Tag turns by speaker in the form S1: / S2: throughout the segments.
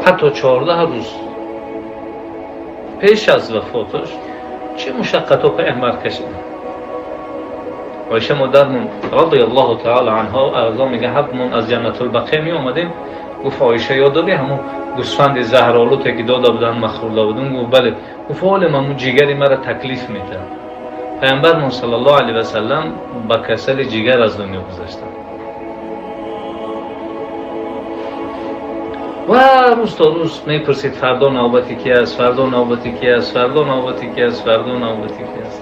S1: Ҳатто 14 рӯз пеш аз вафоташ чӣ мушаққатҳо пайғамбар кашиданд. Оиша модармон радиаллоҳу таала анҳо арзо мега, ҳабмон аз Ҷаннатулбақия меомадем. Гуфт: Оиша, ёд дорӣ ҳамун гӯсфанди заҳролуте ки дода буданд, ман хӯрда будам? Гуфт: бале. Гуфт: олем ҳамун ҷигари мара таклиф метавад. Пайғамбармон саллаллоҳу алайҳи васаллам ба касали ҷигар аз дунё гузаштанд ва рӯз то рӯз мепурсид: фардо навбати ки аст, фардо навбати ки аст, фардо навбати ки аст, фардо навбати ки аст?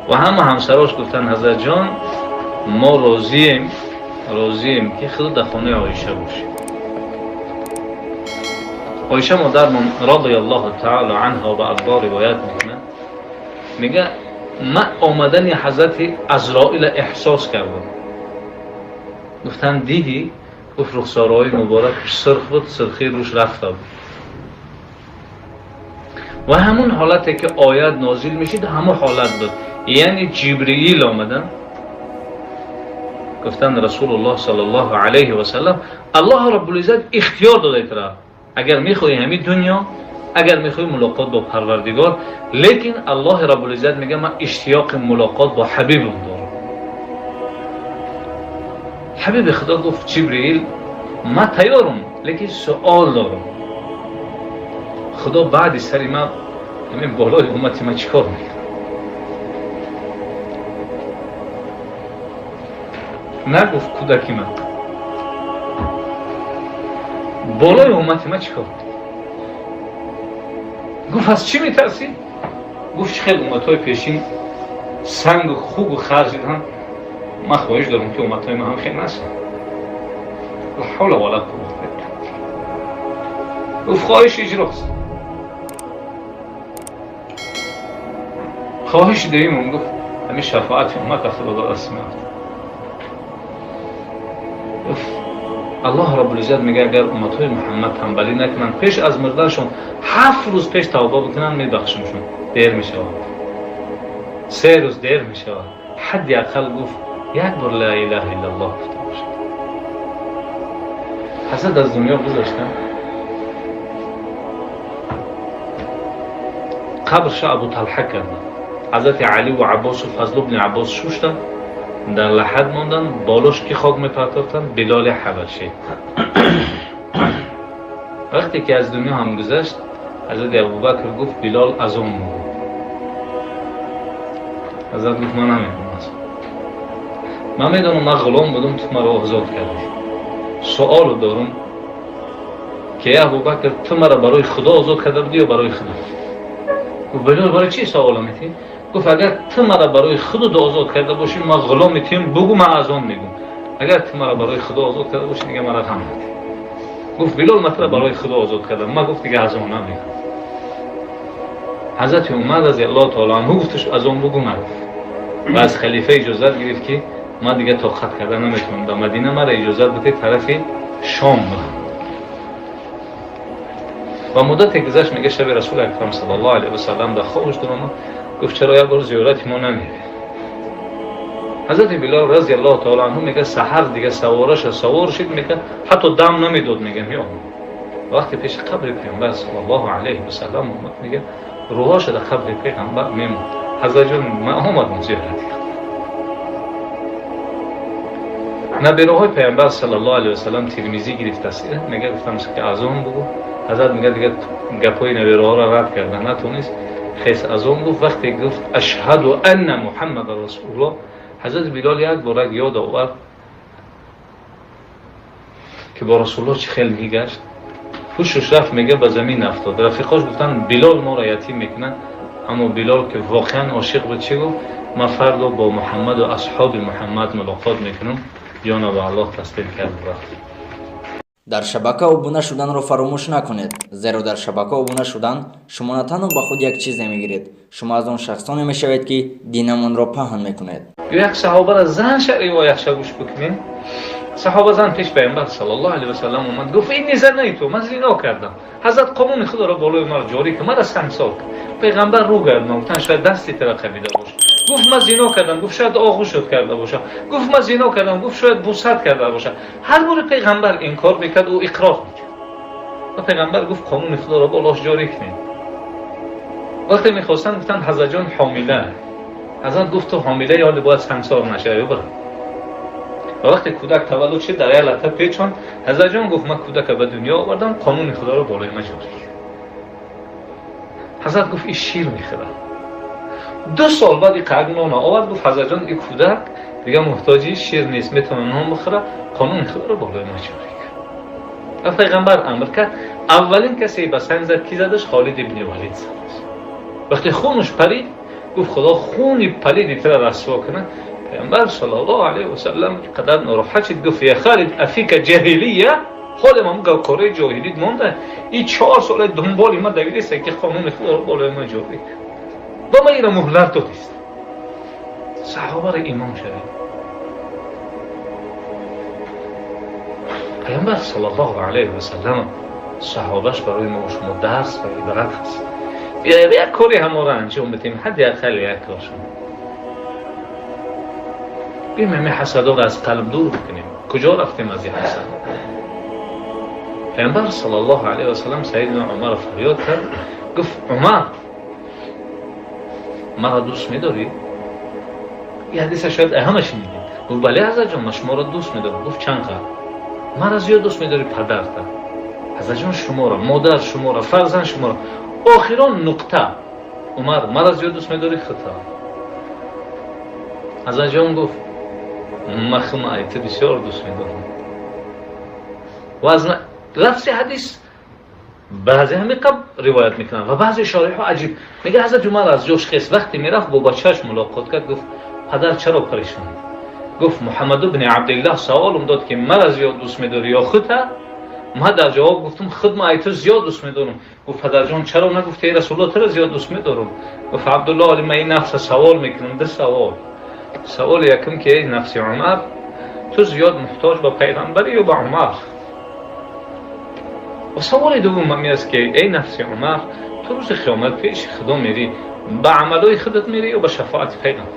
S1: Ва ҳама ҳамсарош гуфтанд: ҳазратҷон, мо розием, розием ки худ дар хонаи Оиша бошем. Оиша модармон радиаллоҳу таала анҳо ба ардо ривоят мекунад, мега: ман омадани ҳазрати Азроила эҳсос кардам. Гуфтанд: дидӣ? Гуфт: рухсораҳои муборакаш сурх буд, сурхии рӯш рафта буд. Ва ҳамун ҳолате ки оят нозил мешид, ҳамун ҳолат буд, яъне Ҷибриил омадан, гуфтанд: Расулуллоҳ саллаллоҳу алайҳи васаллам, Аллоҳ Раббулиззат ихтиёр дода тра, агар мехоҳӣ ҳамин дунё, агар мехоҳӣ мулоқот бо Парвардигор. Лекин Аллоҳи Раббулиззат мега: ман иштиёқи мулоқот бо ҳабибам дорам. Ҳабиби Худо гуфт: Ҷибриил, ман тайёрам, лекин суол дорам: Худо баъди сари ман, ҳамин болои уммати ман чӣ кор мекунад? Нагуфт кӯдаки ман, болои уммати ман чӣ кор мекунад? Гуфт: аз чӣ метарсӣ? Гуфт: чӣ хел умматҳои пешин сангу хугу хар шиданд, ман хоҳиш дорам ки умматҳои ман ҳам хел нашаванд. Ла ҳавла вала қуввата илла билла. Гуфт: хоҳиш иҷрост. Хоҳиши дуюмам, гуфт, ҳамин шафоати уммат худо додааст меафтад. Гуфт: Аллоҳ Раббулиззат мега: агар умматҳои Муҳаммад танбалӣ накунанд, пеш аз мурданашон 7 рӯз пеш тавба бикунанд, мебахшимшон. Дер мешавад, 3 рӯз дер мешавад, ҳадди ақал, гуфт, як бор ла илаҳа иллаллоҳ гуфта бошад. Ҳазрат аз дунё гузаштанд, қабрша Абу Талҳа карданд. Ҳазрати Алӣ ва Аббосу Фазлу бни Аббос шуштанд, дар лаҳад монданд. Болош ки хок мепартофтанд? Билоли Ҳабашӣ. Вақте ки аз дунё ҳам гузашт, ҳазрати Абубакр гуфт: Билол, азон бугӯ. Ҳазрат гуфт: ман намедонам, ман медонам, ман ғулом будум, ту маро озод кардӣ. Суолу дорум ки, эй Абубакр, ту маро барои Худо озод карда будӣ ё барои худо? Гуфт: Билол, барои чӣ савола метиҳӣ? Гуфт: агар ту маро барои худо озод карда бошӣ, ман ғуломи туем, бугӯ, ман азон мегӯм. Агар ту маро барои Худо озод карда бошӣ, дига маро ғам надиҳ. Гуфт: Билол, ман туро барои Худо озод кардам. Ман, гуфт, дига азон намегӯм. Ҳазрати Умар разиаллоҳу таала анҳу гуфташ: азон бугӯ. Нагуфт ва аз халифа иҷозат гирифт ки ман дига тоқат карда наметавонам дар Мадина, мара иҷозат бидиҳед тарафи Шом бирам. Ва муддате гузашт, мега, шаби Расули Акрам саллаллоҳу алайҳи васаллам дар хобаш даромад, гуфт: чаро як бор зиёрати мо намеоед? Ҳазрати Билол разиаллоҳу таала анҳу мега, саҳар дига савораша савор шид, мега, ҳатто дам намедод, мега, меомад. Вақте пеши қабри Пайғамбар саллаллоҳу алайҳи васаллам омад, мега, рӯҳоша дар қабри Пайғамбар мемонд: ҳазратҷон, ман омадам зиёрати. Набераҳои Пайғамбар саллаллоҳу алайҳи васаллам Тирмизӣ гирифтааст, мега, гуфтам ки азон бугӯ. Ҳазрат, мега, дига гапҳои набераҳоро рад карда натонист, хес азон гуфт. Вақте гуфт: ашҳаду анна Муҳаммадан расулуллоҳ, ҳазрати Билол як борак ёд овард ки бо Расулуллоҳ чӣ хел мегашт. Ҳушуш рафт, мега, ба замин афтод. Рафиқош гуфтанд: Билол моро ятим мекунад. Аммо Билол ки воқеан ошиқ буд, чӣ гуфт? Ман фардо бо Муҳаммаду асҳоби Муҳаммад мулоқот мекунам. Ҷона ба Аллоҳ таслим кард, рафт.
S2: Дар шабака обуна шуданро фаромӯш накунед, зеро дар шабака обуна шудан шумо на танҳо ба худ як чизе мегиред, шумо аз он шахсоне мешавед, ки динамонро паҳн мекунед.
S1: Як саҳобара занша ривоятша гӯш бикунем. Саҳоба зан пеш Пайғамбар саллаллоҳу алайҳи васаллам омад, гуфт: инни занайту, ман зино кардам, ҳазрат, қонуни худоро болои ман ҷорӣ кун, мара сангсор кун. Пайғамбар рӯ гардон, гуфтанд: шояд дасти тара қабида боша. Гуфт: ман зино кардам. Гуфт: шояд оғӯшот карда боша. Гуфт: ман зино кардам. Гуфт: шояд бусат карда боша. Ҳар бори пайғамбар инкор мекард, ӯ иқрор мекард. و پیغمبر گفت قانون خدا را بالاش جاری کنید. وقتی میخواستن گفتن حضرت جان حامله. حضرت گفت تو حامله یا باید سنگسار نشه برو. و وقتی کودک تولد شد در یک لحظه پیچان حضرت جان گفت من کودک به دنیا آوردم، قانون خدا را بالای من جاری. حضرت گفت این شیر میخوره. 2 سال بعد این قرن نان آورد، گفت حضرت جان این کودک دیگه محتاجی شیر نیست، میتونه نان بخوره، قانون خدا را بالای من جاری. و پیغمبر امر کرد اولین کسی به سنگ زد کی زدش؟ خالد ابن ولید زدش. وقتی خونش پرید گفت خدا خونی پلید تر رسوا کنه. پیغمبر صلی الله علیه و سلم قدر ناراحت شد، گفت یا خالد افیک جاهلیه، حال ما کاره جاهلیت مونده، این 4 سال دنبال ما دویده که قانون خدا رو بالای ما جاری و ما این مهلت دادیست. صحابه را ایمان شوید. پیامبر صلی الله علیه و سلم صحابهش برای ما و شما درس و عبرت هست. یک کاری هم را انجام بدیم، حداقل یک کارشون بیم همه حسدا را از قلب دور بکنیم. کجا رفتیم از این حسد؟ پیامبر صلی الله علیه و سلم سیدنا عمر فریاد کرد، گفت عمر مرا دوست می‌داری؟ این حدیث شاید همه شنیدیم. گفت بله حضرت جان من شما را دوست می‌دارم. گفت چند قدر؟ مرا زیاد دوست می‌داری پدرت، حضرت جان شما را، مادر شما را، فرزند شما را. آخران نقطه عمر مرا زیاد دوست می‌داری خطا. حضرت جان گفت من خودم ایت بسیار دوست می‌دارم. و از لفظ حدیث بعضی همه قبل روایت میکنن و بعضی شارح ها عجیب میگه حضرت عمر از جوش خیست وقتی میرفت با بچه‌اش ملاقات کرد، گفت پدر چرا پریشانی؟ گفت محمد بن عبدالله سوالم داد که مرا زیاد دوست می‌داری یا خودت؟ من در جواب گفتم خود ما ایت زیاد دوست می‌دارم. گفت پدر جان چرا نگفتی ای رسول الله تو را زیاد دوست می‌دارم؟ گفت عبدالله من این نفس سوال میکنم، 2 سوال. سوال یکم که ای نفس عمر تو زیاد محتاج به پیغمبری یا به عمر؟ و سوال دوم هم است که ای نفس عمر تو روز قیامت پیش خدا میری به عملای خودت میری یا به شفاعت پیغمبر؟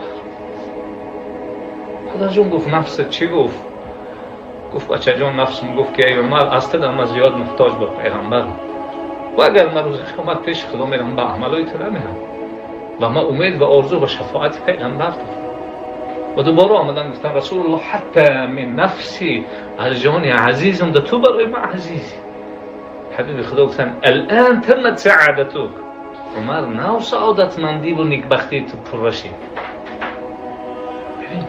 S1: پدر جان گفت نفست چی گفت؟ گفت بچه جان نفسم گفت که ای عمر از تو من زیاد محتاج به پیغمبر و اگر من روز قیامت پیش خدا میرم به عملای تو نمیرم و من امید و آرزو به شفاعت پیغمبر دارم. و دوباره آمدن گفتن رسول الله حتی من نفسی از جان عزیزم ده تو برای من عزیزی. حبیب خدا گفتن الان تمت سعادتك، عمر نو سعادتمندی و نیکبختی تو پر رشید. ببین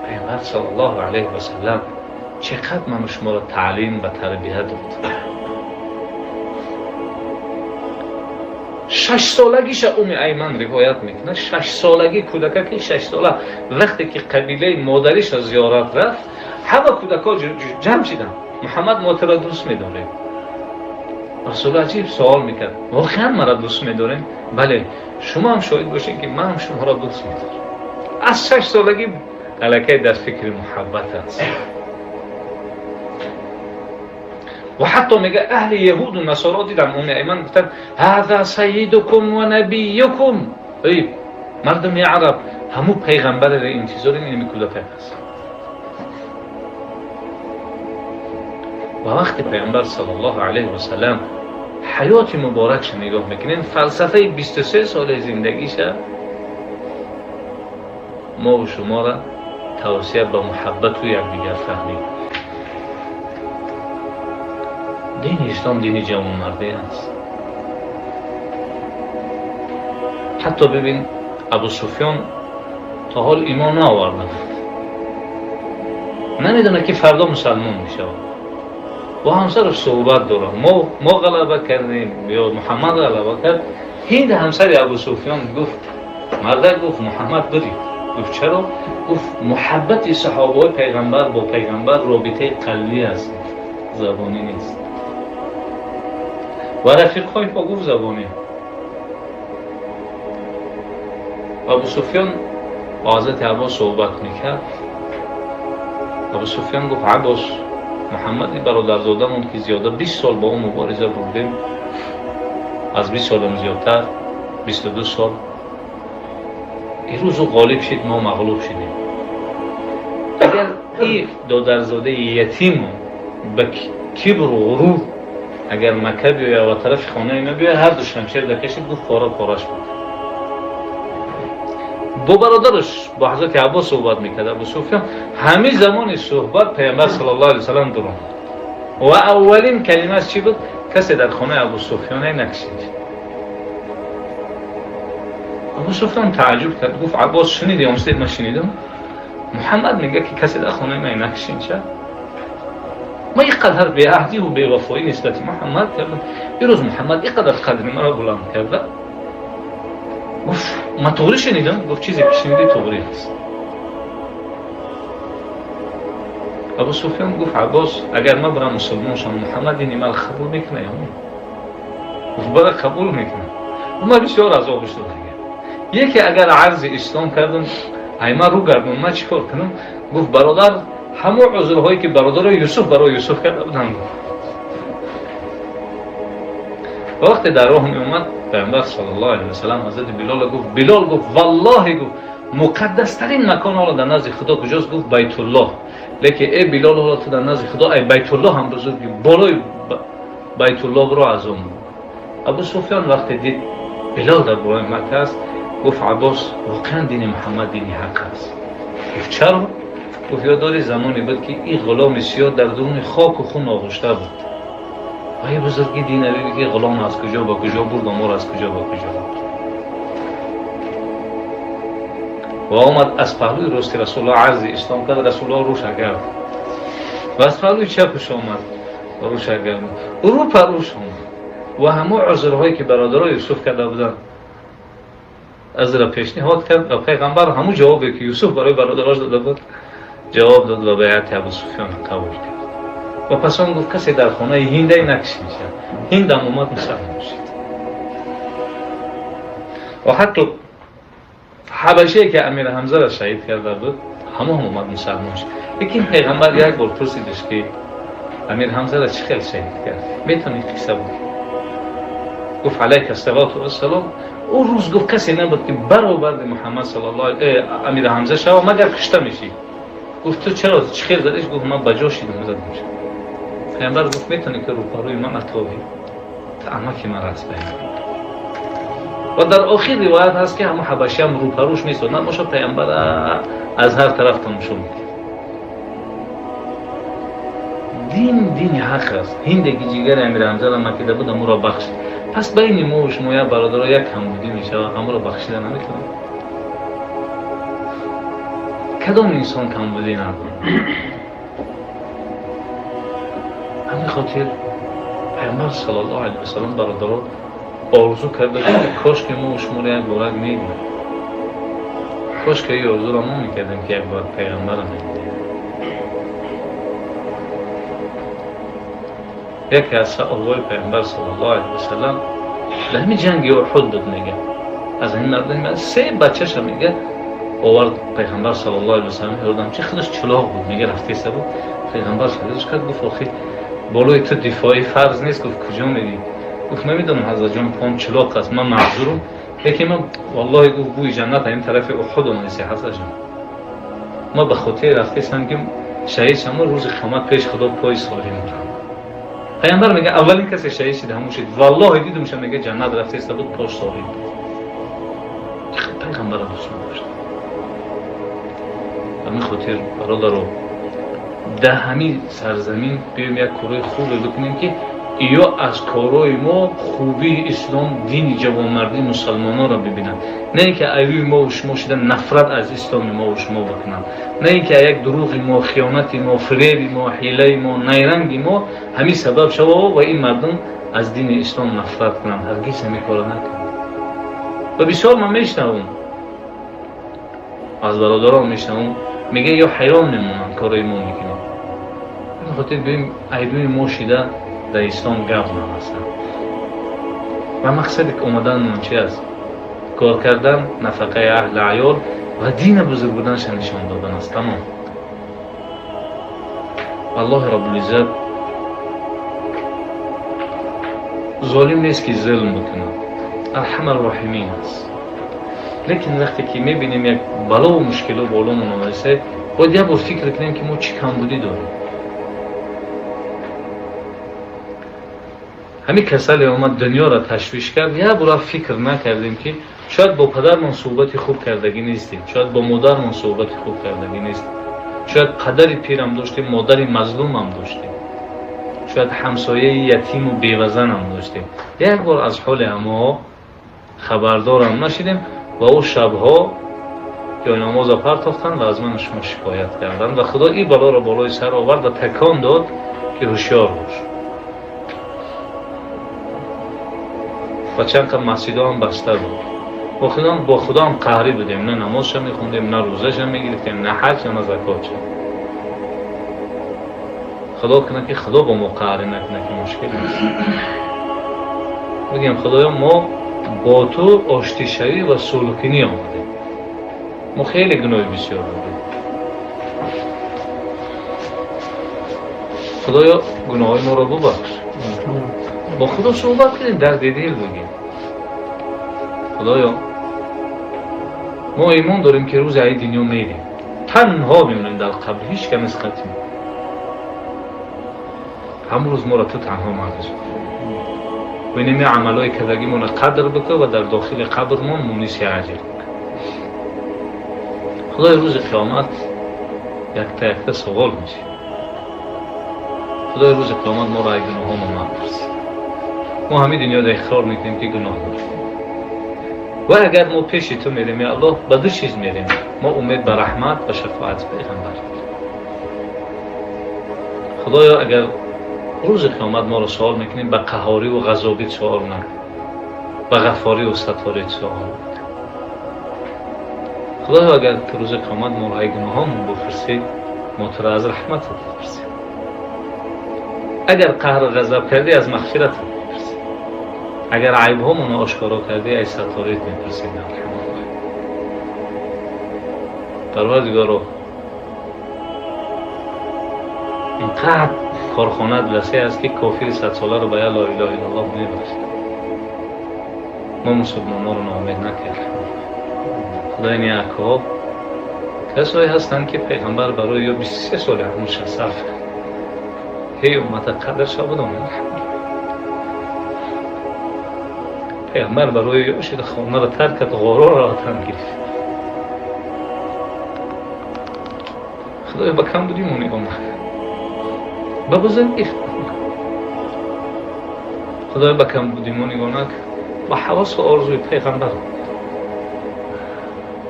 S1: پیامبر صلی الله علیه و سلم چقدر من شما را تعلیم و تربیت داد. 6 سالگیش ام ایمن روایت میکنه، 6 سالگی کودکه که 6 ساله وقتی که قبیله مادریش را زیارت رفت همه کودکا جمع شدن، محمد ما تو را دوست می‌داریم. رسول عجیب سوال میکرد واقعا مرا دوست می‌دارین؟ بله شما هم شاهد باشین که من هم شما را دوست می‌دارم. از 6 سالگی الکی در فکر محبت است. و حتی میگه اهل یهود و نصارا دیدم ام ایمن گفتن هذا سیدکم و نبیکم، ای مردم عرب همو پیغمبر را انتظار این کودک است. و وقتی پیغمبر صلی الله علیه و سلم حیات مبارکش نگاه میکنین، فلسفه 23 سال زندگیش ما و شما را توصیه به محبت و یکدیگر فهمید. دین اسلام دین جوانمردی است. حتی ببین ابو سفیان تا حال ایمان نآورده بود، نمیدونه که فردا مسلمان میشه. با همسرش صحبت داره، ما غلبه کردیم یا محمد غلبه کرد. هند همسر ابو سفیان گفت، مردک گفت محمد برید. گفت چرا؟ گفت محبت صحابه پیغمبر با پیغمبر رابطه قلبی است، زبانی نیست. و رفیقهای با گفت زبانی. ابو سفیان با حضرت عباس صحبت میکرد. ابو سفیان گفت عباس، محمد برادرزادمون که زیاده 20 سال با اون مبارزه بردیم، از 20 سالم زیادتر، 22 سال، این روز غالب شد، ما مغلوب شدیم. اگر این دادرزاده یتیم به کبر و غرور اگر مکه بیاید و طرف خانه اینا بیاید هر دو شمشیر دکشید گفت پاره پارش بود. با برادرش با حضرت عباس صحبت میکرد ابو سفیان، همه زمان صحبت پیامبر صلی الله علیه و سلم درون و اولین کلمه چی بود؟ کسی در خانه ابو سفیان نکشید. ابو سفیان تعجب کرد، گفت عباس شنیدی؟ من شنیدم محمد میگه که کسی در خانه من نکشید. چه؟ ما اینقدر بی‌عهدی و بی‌وفایی نسبت محمد کردم، یه روز محمد اینقدر قدر مرا بلند کرده. گفت من طوری شنیدم؟ گفت چیزی که شنیدی طوری هست. ابو سفیان گفت عباس اگر من برم مسلمان شم محمد دین من قبول میکنه یا نه؟ گفت برای قبول میکنه. من بسیار عذاب شدم. یکی اگر عرض اسلام کردم ای من رو گردم من چیکار کنم؟ گفت برادر همون عذرهایی که برادر یوسف برای یوسف کرده بودن. وقتی در راه می اومد پیامبر صلی الله علیه و سلم حضرت بلال گفت، بلال گفت والله گفت مقدس ترین مکان حالا در نزد خدا کجاست؟ گفت بیت الله. لیکن ای بلال حالا تو در نزد خدا ای بیت الله هم بزرگی، بالای بیت الله برو از اون. ابو سفیان وقتی دید بلال در بالای مکه است گفت عباس واقعا دین محمد دین حق است. گفت چرا؟ گفت یاد داری زمانی بود که این غلام سیاه در درون خاک و خون آغشته بود و این بزرگی دین علی که غلام از کجا با کجا برد و مار از کجا با کجا برد. و آمد از پهلوی راست رسول الله عرض اسلام کرد، رسول الله روش کرد و از پهلوی چپش آمد روش کرد، رو پروش آمد و همه عذرهایی که برادرای یوسف کرده بودند از را پیشنهاد کرد و پیغمبر همون جوابی که یوسف برای برادراش داده بود جواب داد و بیعت ابو سفیان قبول کرد. و پس آن گفت کسی در خانه هند نکشید، هند هم اومد مسلمان شد. و حتی حبشه که امیر حمزه را شهید کرده بود همه هم اومد مسلمان شد. لیکن پیغمبر یک بار پرسیدش که امیر حمزه را چه خیلی شهید کرد، میتونی قصه بود؟ گفت علیک الصلاة و السلام. او روز گفت کسی نبود که برابر محمد صلی الله علیه امیر حمزه شود مگر کشته میشی. گفت تو چرا چه خیلی زدیش؟ گفت من بجا شدم زدم. پیامبر گفت میتونی که روپاروی من اتوبی تا عمک من رست بین. و در آخر روایت هست که همه حبشی هم روپروش نیست و نباشه پیامبر از هر طرف تماشا میکرد. دین دین حق است. هندگی جگر امیر حمزه را مکیده بود امو را بخشید. پس بین ما و شما یا برادرها یک همبودی میشه، امو را بخشیده نمیتونه. کدام انسان کمبودی نداره؟ همین خاطر پیامبر صلی الله علیه و سلم برادرها آرزو کرده که کاش که ما و شما را یک بارک میدیم، کاش که این آرزو را ما میکردیم که یک بار پیغمبر را میدیدیم. یکی از سؤالهای پیامبر صلی الله علیه و سلم در همین جنگ احد بود، میگه از این مردم سه بچه‌ش میگه آورد پیغمبر صلی الله علیه و سلم یادم چه خودش چلاق بود، میگه رفته سه بود پیغمبر صلی کرد گفت آخه بالای تو دفاعی فرض نیست. گفت کجا میری؟ گفت نمیدونم حضرت جان پام چلاق است من معذورم، لیکن من والله گفت بوی جنت این طرف احد اومده حضرت جان، ما به خاطر رفته که شهید شما روز قیامت پیش خدا پای سالم برم. پیامبر میگه اولین کسی شهید شده همون شد، والله دیدمش میگه جنت رفته است بود پاش سالم بود. پیغمبر دوست داشت. همین خاطر برادرو در همین سرزمین بیایم یک کارهای خوب بکنیم که یا از کارهای ما خوبی اسلام دین جوانمردی مسلمان ها را ببینند، نه اینکه ایوی ما و شما شده نفرت از اسلام ما و شما بکنند، نه اینکه یک دروغ ما، خیانت ما، فریب ما، حیله ما، نیرنگ ما همین سبب شود و این مردم از دین اسلام نفرت کنند. هرگز همین کارا نکنند. و بسیار من میشنوم از برادران میشنوم میگه یا حیران میمونند کارای ما میکنیم. به خاطر ببین ایدوی ما شده در اسلام گپ نهستند و مقصد که اومدن من چی است؟ کار کردن، نفقه اهل عیال و دین بزرگ بودنش نشان دادن است. تمام. الله رب العزت ظالم نیست که ظلم بکنه، ارحم الراحمین است. لیکن وقتی که میبینیم یک بلا و مشکل و بالامون آمده، باید یک بار فکر کنیم که ما چی کمبودی داریم. ҳамин касале омад дунёро ташвиш кард, як бора фикр накардем ки шояд бо падармон суҳбати хуб кардагӣ нестем, шояд бо модармон суҳбати хуб кардагӣ нестем, шояд падари пирам доштем, модари мазлумам доштем, шояд ҳамсояи ятиму бевазанам доштем. Як бор аз ҳоли ҳамоҳо хабардорам нашидем ва ӯ шабҳо ҷойнамоза партохтанд ва аз ману шумо шикоят карданд ва Худо ин балоро болои сар овард ва такон дод ки ҳушёр бош. Ва чанд қад масҷидҳо ҳам баста буд. Бо Худо ҳам қаҳрӣ будем, на намозша мехондем, на рӯзаша мегирифтем, на ҳаҷ, на закотша. Худо кунад ки Худо бо мо қаҳрӣ накунад, ки мушкил аст. Бигем Худоё, мо бо ту оштишавӣ ва сулҳкунӣ омадем. Мо хеле гуноҳи бисёр дорем. Худоё, гуноҳҳои моро бубахш. Бо Худо суҳбат кунем, дарди дил бигем. Худоё, мо имон дорем ки рӯзи аи дунё мерем, танҳо мемонем дар қабр, ҳеҷ кас нест қати мо. Ҳамон рӯз моро ту танҳо магузор. Ва инами амалҳои кардагимонро қадр бикун ва дар дохили қабрмон муниси аҷр бикун. Худои рӯзи қиёмат якта якта суол мешавад. Худои рӯзи қиёмат моро ай гуноҳҳомон мапурсид. Мо ҳамин дунёда иқрор мекунем ки гуноҳ дорем. Ва агар мо пеши ту мерем, я Аллоҳ, ба ду чиз мерем. Мо умед ба раҳмат ва шафоати пайғамбар. Худоё, агар рӯзи қиёмат моро суол мекунем, ба қаҳорӣ ва ғазобӣ суол накун, ба ғаффорӣ ва сатторӣ суол накун. Худоё, агар ту рӯзи қиёмат моро ай гуноҳҳомон бипурсӣ, мо туро аз раҳматат мепурсем. Агар қаҳру ғазаб кардӣ, аз мағфиратат мепурсем. Агар айбҳомонро ошкоро кардӣ, ай сатторит мепурсем. Парвардигоро, инқадр корхонаат васеъ аст ки кофири садсоларо ба я ло илоҳа иллаллоҳ мебахшад. Мо мусулмонҳоро ноумед накардем. Худои ниякҳо касое ҳастанд ки пайғамбар барои ё 23 соли ҳамуша сарф кард. Ҳей уммата қадрша бидонед. Пайғамбар барои ё шида хонаро тарк кард, ғороро ватан гирифт. Худоё, ба кам будимон нигоҳ накард, ба бузургӣ. Худоё, ба кам будимон нигоҳ накард, ба ҳавасу орзуи пайғамбар.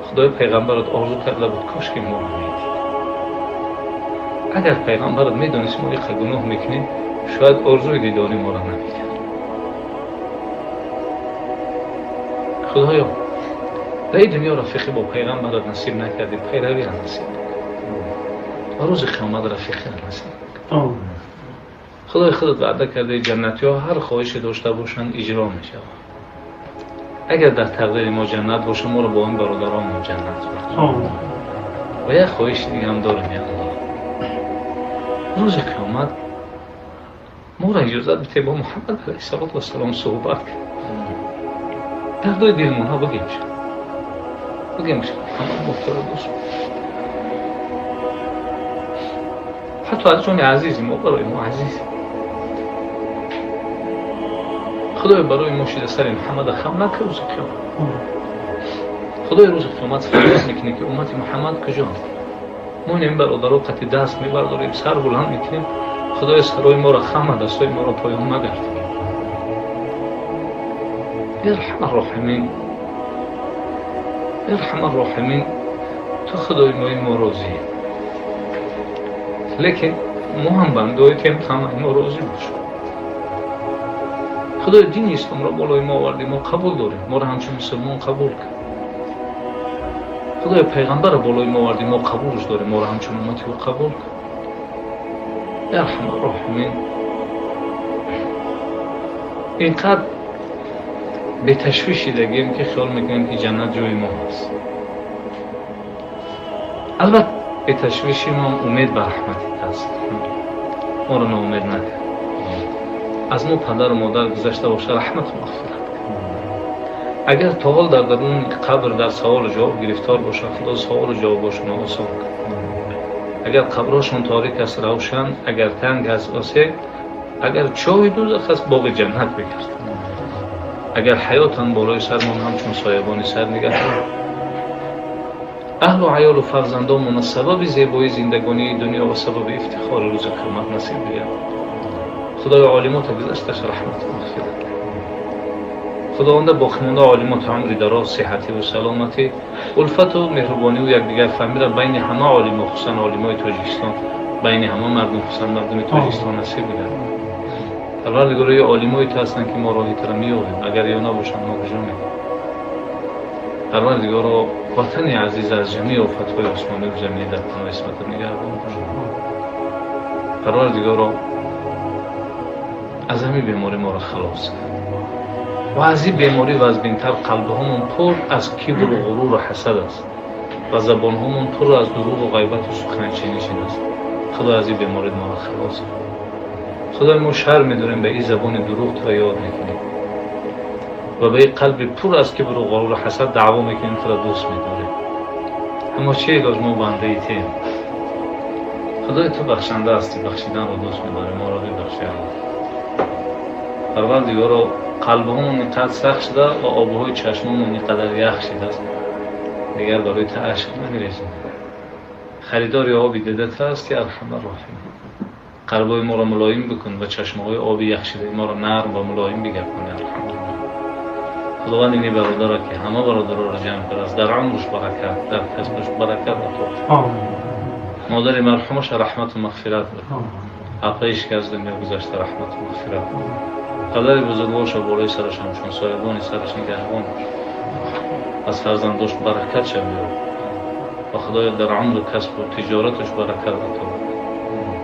S1: Худои пайғамбарат орзу карда буд, кош ки моро медид. Агар пайғамбарат медонист мо иқа гуноҳ мекунем, шояд орзуи дидори моро намекард. Худоё, дар ин дунё рафиқӣ бо пайғамбарат насиб накардӣ, пайравиро насиб накард ва рӯзи қиёмат рафиқиро насиб накард. Худои худат ваъда кардаи ҷаннатиҳо ҳар хоҳише дошта бошанд иҷро мешавад. Агар дар тақдири мо ҷаннат боша, моро бо он бародаронмон ҷаннат бахш. Ва як хоҳиши дигаам дорем, я Аллоҳ, рӯзи қиёмат моро иҷозат бите бо Муҳаммад алайҳиссалоту вассалом суҳбат кунем, дардои дилмонҳо бигем шуд, бигем шуд Муҳаммад мо туро дӯст, ҳатто аз ҷони азизи мо барои мо азиз. Худоё, барои мо шида сари Муҳаммада хам накар рӯзи қиёмат. Худои рӯзи қиёмат фарёд мекунӣ ки уммати Муҳаммад куҷоанд? Мо ин бародаро қати даст мебардорем, сар буланд мекунем. Худоё, сарои моро хама, дастҳои моро поён магардон. Ирҳам арроҳимин, ирҳам арроҳимин, ту Худои мои мо розӣ, лекин мо ҳам бандаҳое ки ҳамаи мо розӣ бош. Худои дини исломро болои мо овардӣ, мо қабул дорем, моро ҳамчун мусулмон қабул кун. Худои пайғамбарро болои мо овардӣ, мо қабулш дорем, моро ҳамчун уммати ӯ қабул кун. Ярҳам арроҳимин, инқадр беташвиш шидагием ки хиёл мекунем ки ҷаннат ҷои мо ҳаст. Албатта беташвиши мо умед ба раҳмати аст, моро ноумед накард. Аз мо падару модар гузашта боша, раҳмату мағфират кун. Агар то ҳол дар даруни қабр дар саволу ҷавоб гирифтор бошанд, Худо саволу ҷавобошонро осон кун. Агар қабрҳошон торик аст, равшан, агар танг аст, васеъ, Агар чоҳи дӯзах аст, боғи ҷаннат бигардон. Агар ҳаётан болои сармон ҳамчун соябони сар нигаҳ дор. Аҳлу аёлу фарзандонмона сабаби зебоии зиндагонии дунё ва сабаби ифтихори рӯзи қиёмат насиб бигардон. Худои олимота гузашташ раҳмату мағфират. Худованда боқимонда олимота умри дароз, сиҳативу саломатӣ, улфату меҳрубониву якдигарфаҳмиро байни ҳама олимо, хусусан олимои Тоҷикистон, байни ҳама мардум, хусусан мардуми Тоҷикистон насиб бигардон. Парвардигоро, ё олимои ту ҳастанд, ки мо роҳи туро меёбем, агар ё набошанд, мо куҷо мерем? Парвардигоро, ватани азиз аз ҷамеи офатҳои осмониву заминӣ дар паноҳи исматат нигаҳбон бош. Парвардигоро, аз ҳамин беморӣ моро халос кун ва аз ин беморӣ вазбинтар қалбҳомон пур аз кибру ғуруру ҳасад аст ва забонҳомон пур аз дурӯғу ғайбату суханчинишин аст. Худо, аз ин беморӣ моро халос кун. Худои мо, шарм медорем, ба ин забони дурӯғ туро ёд мекунем ва ба ин қалби пур аз кибру ғуруру ҳасад даъво мекунем, туро дӯст медорем. Аммо чӣ илоҷ, мо бандаи туем. Худои, ту бахшанда ҳастӣ, бахшиданро дӯст медорӣ, моро бибахши, Аллоҳ. Парвардигоро, қалбҳомон ин қадр сахт шуда ва обҳои чашмомон ин қадар ях шидааст, дигар барои ту ашк намерезем. Харидори оби дида ту ҳастӣ, арҳамар роҳимин. Қалбҳои моро мулоим бикун ва чашмаҳои оби яхшидаи моро нарм ва мулоим бигардон, арҳамар. Худованд ини бародаро, ки ҳама бародароро ҷамъ кардааст, дар умрш баракат, дар касбаш баракат ато. Модари марҳумаша раҳмату мағфират бикун, апаиш ки аз дунё гузашта раҳмату мағфират. Падари бузургворша болои сараш ҳамчун соябони сараш нигаҳбон бош, аз фарзандош баракатша биёр ва Худоё, дар умру касбу тиҷораташ баракат ато.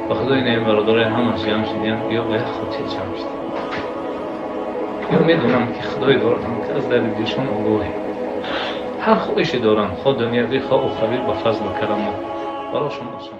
S1: Ва Худои, ин бародарои ҳамаш ҷамъ шудиянд ё ба як хотир ҷамъ шудем, ё медонам, ки Худои дорам, ки аз дарди дилшон огоҳем. Ҳар хоҳише доранд, хоҳ дунявӣ, хоҳ ухравӣ, ба фазлу карамат барошон осон.